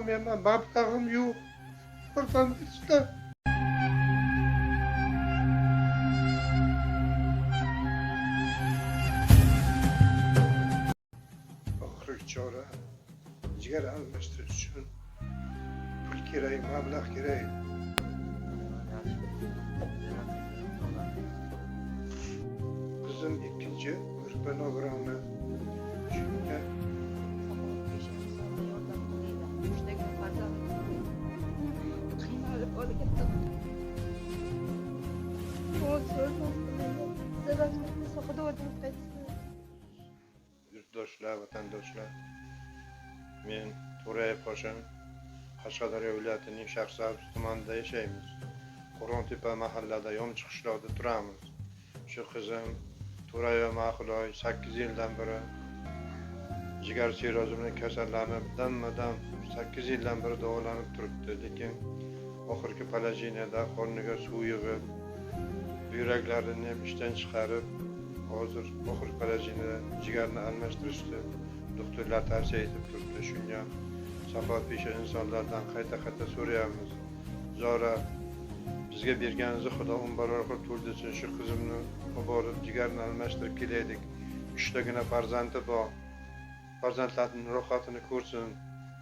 turolmayman, mablag'im yo'q. Yordam beringlar. Oxirgi chora jigar almashtirish uchun pul kerak, mablag' kerak. Qizim ikkinchi gruppa nogironi. Shunga qiynalib olgandim. Yurtdoshlar, vatandoshlar, men To'rayev Hoshim, Qashqadaryo viloyatining Shahrisabz tumanida yashaymiz. Qo'rg'ontepa mahallada, Yomchi qishlog'ida turamiz. Shu qizim To'rayeva Ma'quloy 8 yildan beri jigar sirrozi bilan kasallanib, damma-dam 8 yildan beri davolanib turibdi. Lekin oxirgi положениеda qorniga suv yig'ib, buyraklarini ham ishdan chiqarib, hozir oxirgi положениеda jigarni almashtirishni doktorlar tavsiya etib turibdi. Shunga saxovatpesha insonlardan qayta-qayta so'rayapmiz. Zora bizga berganingizni Xudo 10 barobar qilib to'ldirsin. Shu qizimni olib borib jigarni almashtirib kelaylik. 3 tagina farzandi bor. Farzandlarining rohatini ko'rsin.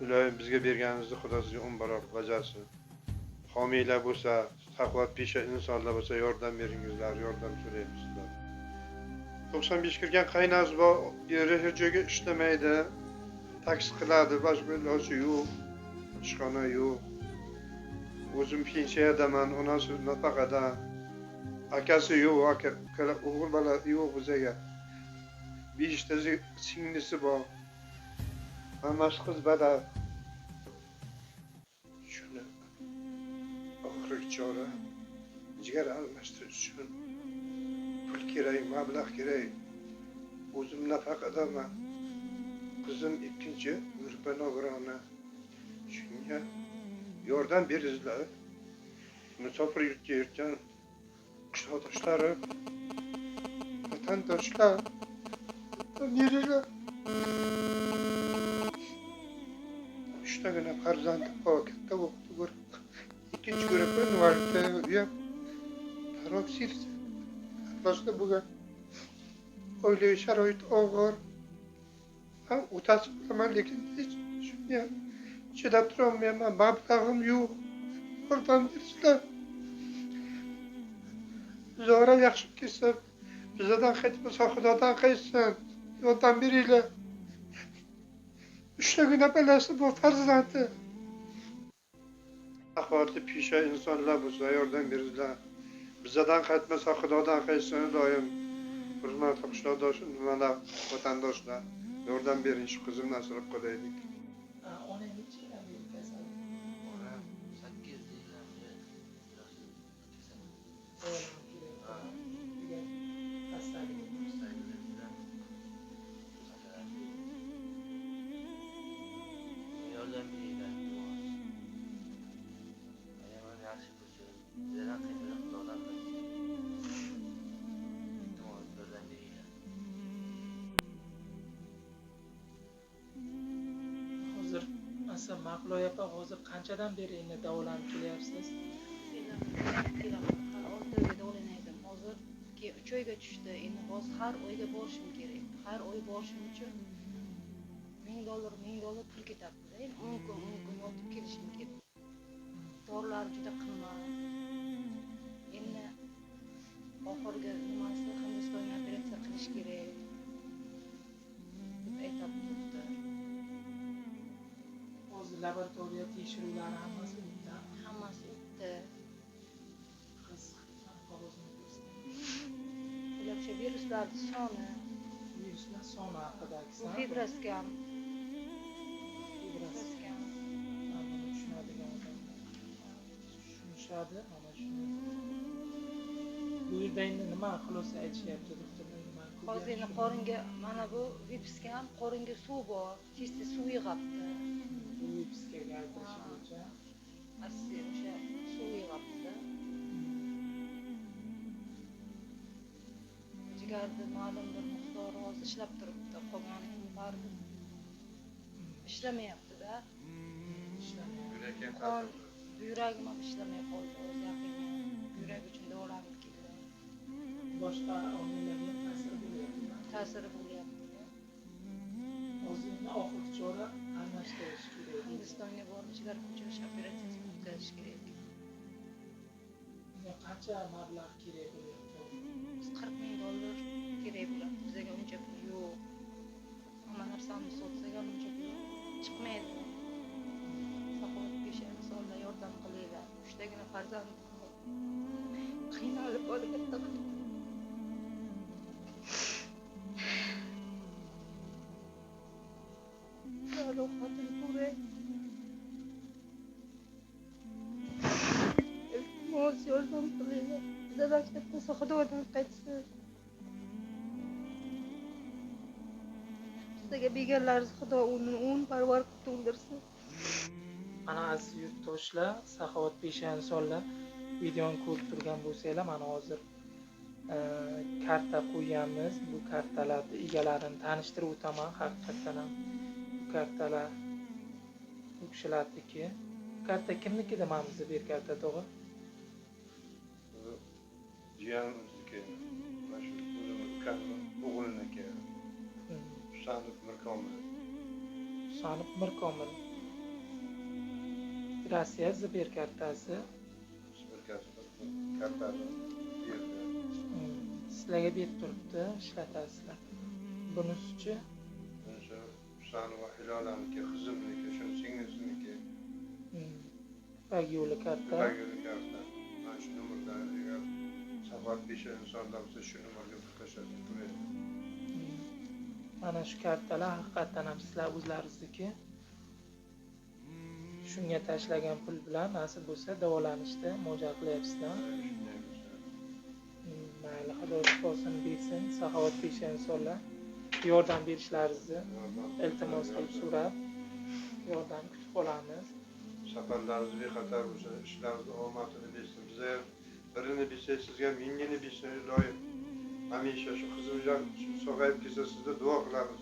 Iloyim bizga berganingizni Xudo sizga 10 barobar bajarsin. Homiylar bo'lsa, saxovatpesha insonlar bo'lsa yordam beringizlar, yordam so'raymiz sizlardan. 95 kirgan qaynasi bor, eri hech joyga ishlamaydi, taksi qiladi, boshqa iloji yo'q, ishxona yo'q. O'zim pensiyadaman, onasi nafaqada, akasi yo'q, aka o'g'il bola yo'q bizaga. 5 ta singlisi bor. Hammasi qiz bola. Shuni oxirgi chora jigar almashtirish uchun pul kerak, mablag' kerak. O'zim nafaqadaman. Qizim ikkinchi gruppa nogironi. Shunga yordam beringizlar. Musofir yurtga yurgan qishloqdoshlarim, vatandoshlar, beringlar. 3 tagina farzandi bor, katta o'qdi, ikkinchi gruppa invalid, u ham paroksil bo'lgan. Oilaviy sharoit og'ir. Ham otasi bilaman, lekin hech shunga chidab turolmayman, mablag'im yo'q. Yordam beringlar. Zora yaxshi kelsa, bizdan qaytmasa Xudodan qaytsin. Yordam beringlar. 3 tagina bolasi bor, farzandi. Saxovatli pesha insonlar bo'lsa yordam beringlar. Bizdan qaytmasa Xudodan qaytsin iloyim. Hurmatli qishloqdosh, nimalar, vatandoshlar, yordam bering, shu qizimni asrab qolaylik. Onang necha yildan beri kasal? Onam 8 yildan beri kasal. Davolanib kelyapti. Degan xastaligi. Yordam beringlar, iltimos. Ayamam yaxshi bo'lsin. Bizdan qaytmasa Xudodan qaytsin. Iltimos, yordam beringlar. Hozir masalan Ma'quloy opa, hozir qanchadan beri endi davolanib kelyapsiz? Hali 6 oyga davolanaydim. Hozir 3 oyga tushdi. Endi hozir har oyga borishim kerak. Har oy borishim uchun $1000, $1000 pul ketadi. Endi 10 kun, 10 kun yotib kelishim kerak. Dorilar juda qimmat. Endi oxirgi nimasi Hindistonga operatsiya qilish kerak deb aytadi doktor. Hozir laboratoriya tekshiruvlari hammasi o'tdi. Hammasi o'tdi. Qiz qog'ozini ko'rsatdi. Ular o'sha viruslarning soni, Viruslar soni haqidagi. bu fibroskan, Fibroskan. Buni tushunadigan odamlar tushunishadi, mana shuni. Bu yerda endi nima xulosa aytishyapti doktorlar, nima? Hozir endi qoringa mana bu vipskan, qoringa suv bor, tez-tez suv yig'apti. Bu vipskaga aytilishi bo'yicha Asli o'sha suv yig'apti. Jigarda ma'lum bir miqdori hozir ishlab turibdi, qolgani baribir ishlamayapti-da. ishlamayapti. Qon, buyragim ham ishlamay qoldi o'zi yaqinda. Buyrak uchun davolanib keldim. Boshqa omillarga ham ta'siri bo'lyapti. Ta'siri bo'lyapti. Hozir endi oxirgi chora almashtirish kerak. Hindistonga borib jigar ko'chirish operatsiyasini o'tkazish kerak. Bunga qancha mablag' kerak bo'lyapti? $40,000 kerak bo'ladi. Bizga uncha pul yo'q. Hamma narsani sotsak ham uncha pul chiqmaydi. Saxovatpesha insonlar yordam qilinglar. Uchtagina farzandim bor. Qiynalib bola katta qildim. Rohatini ko'ray. Iltimos, yordam qilinglar. Bizadan qaytmasa Xudodan qaytsin. Sizga berganlaringiz Xudo uni 10 barobar qilib to'ldirsin. Mana aziz yurtdoshlar, saxovatpesha insonlar, videoni ko'rib turgan bo'lsanglar, mana hozir karta qo'yamiz. Bu kartalarni egalarini tanishtirib o'taman. Haqiqatan ham bu kartalar bu kishilarniki. Karta kimniki demamiz bu karta to'g'ri? Jiyanimizniki, mana shu o'zimni ukamni o'g'liniki. Husanov Mirkomil. Husanov Mirkomil. Rossiya Sber kartasi. Sber kartasi berdi. Sizlarga berib turibdi, ishlatasizlar. Bunisichi? Bunisi Husanova Hilolaniki, qizimniki, shuni singlisiniki. Ipak yo'li karta. Ipak yo'li karta. Mana shu nomerda agar saxovatpesha insonlar bo'lsa shu nomerga pul tashlasin, ko'raylik. Mana shu kartalar haqiqatan ham sizlar o'zlaringizniki. Shunga tashlagan pul bilan nasib bo'lsa davolanishda mo'ljal qilyapsizlar. Mayli, Xudo shifosini bersin. Saxovatpesha insonlar yordam berishlaringizni iltimos qilib so'rab, yordam kutib qolamiz. Safarlaringiz bexatar bo'lsin, ishlaringiz omadini bersin. Bizga birini bersa, sizga mingini bersin iloyim. Hamisha shu qizimjon sog'ayib kelsa sizga duo qilamiz.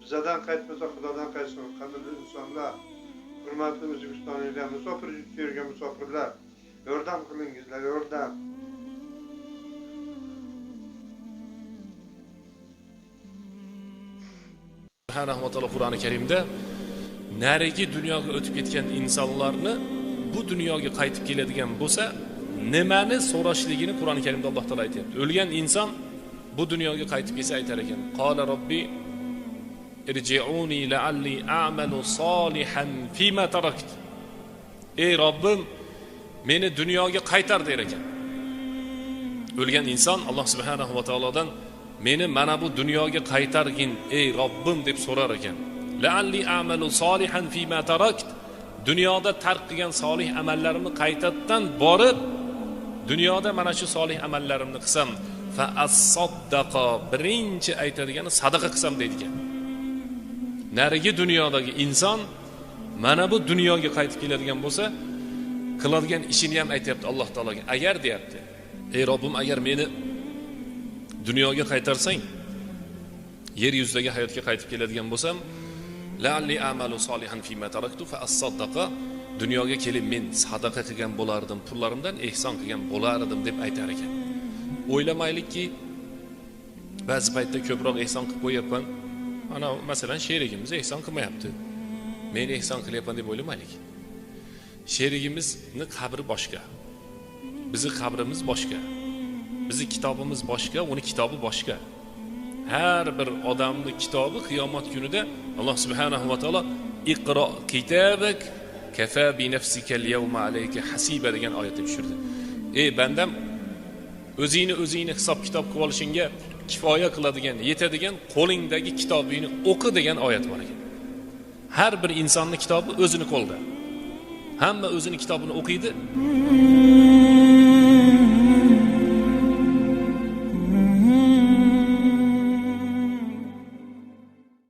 Bizadan qaytmasa Xudodan qaytsin. Qadrli insonlar, hurmatli o'zbekistonliklar, musofir yurgan musofirlar, yordam qilingizlar, yordam. Subhanahu va taolo Qur'oni Karimda narigi dunyoga o'tib ketgan insonlarni bu dunyoga qaytib keladigan bo'lsa, nimani so'rashligini Qur'oni Karimda Alloh taolo aytayapti. O'lgan inson bu dunyoga qaytib kelsa aytar ekan: "Qala robbi irji'uni la'alli a'malu solihan fima tarakt." Ey Robbim, meni dunyoga qaytar der ekan. O'lgan inson Alloh subhanahu va taolodan meni mana bu dunyoga qaytargin ey Robbim deb so'rar ekan. La'alli a'malu solihan fima tarakt. Dunyoda tark qilgan solih amallarimni qaytadan borib dunyoda mana shu solih amallarimni qilsam, fa as-saddaqa, birinchi aytadigani sadaqa qilsam deydigan. Narigi dunyodagi inson mana bu dunyoga qaytib keladigan bo'lsa, qiladigan ishini ham aytayapti Alloh taologa. Agar deyapti, ey Robbim, agar meni dunyoga qaytarsang, yer yuzidagi hayotga qaytib keladigan bo'lsam, la'alli a'malu solihan fima taraktu fa as-saddaqa, dunyoga kelib men sadaqa qilgan bo'lardim, pullarimdan ehson qilgan bo'lardim deb aytar ekan. O'ylamaylikki, ba'zi paytda ko'proq ehson qilib qo'yapman. Ana masalan sherigimiz ehson qilmayapti. Men ehson qilyapman deb o'ylamaylik. Sherigimizni qabri boshqa. Bizi qabrimiz boshqa. Bizi kitobimiz boshqa, uni kitobi boshqa. Har bir odamning kitobi qiyomat kunida Alloh subhanahu va taolo iqro kitabak kafa bi nafsika al-yawma alayka hasiba degan oyatni tushirdi. Ey bandam, o'zingni o'zingni hisob kitob qilib olishingga kifoya qiladigan, yetadigan qo'lingdagi kitobingni o'qi degan oyat bor ekan. Har bir insonning kitobi o'zini qo'lida. Hamma o'zini kitobini o'qiydi.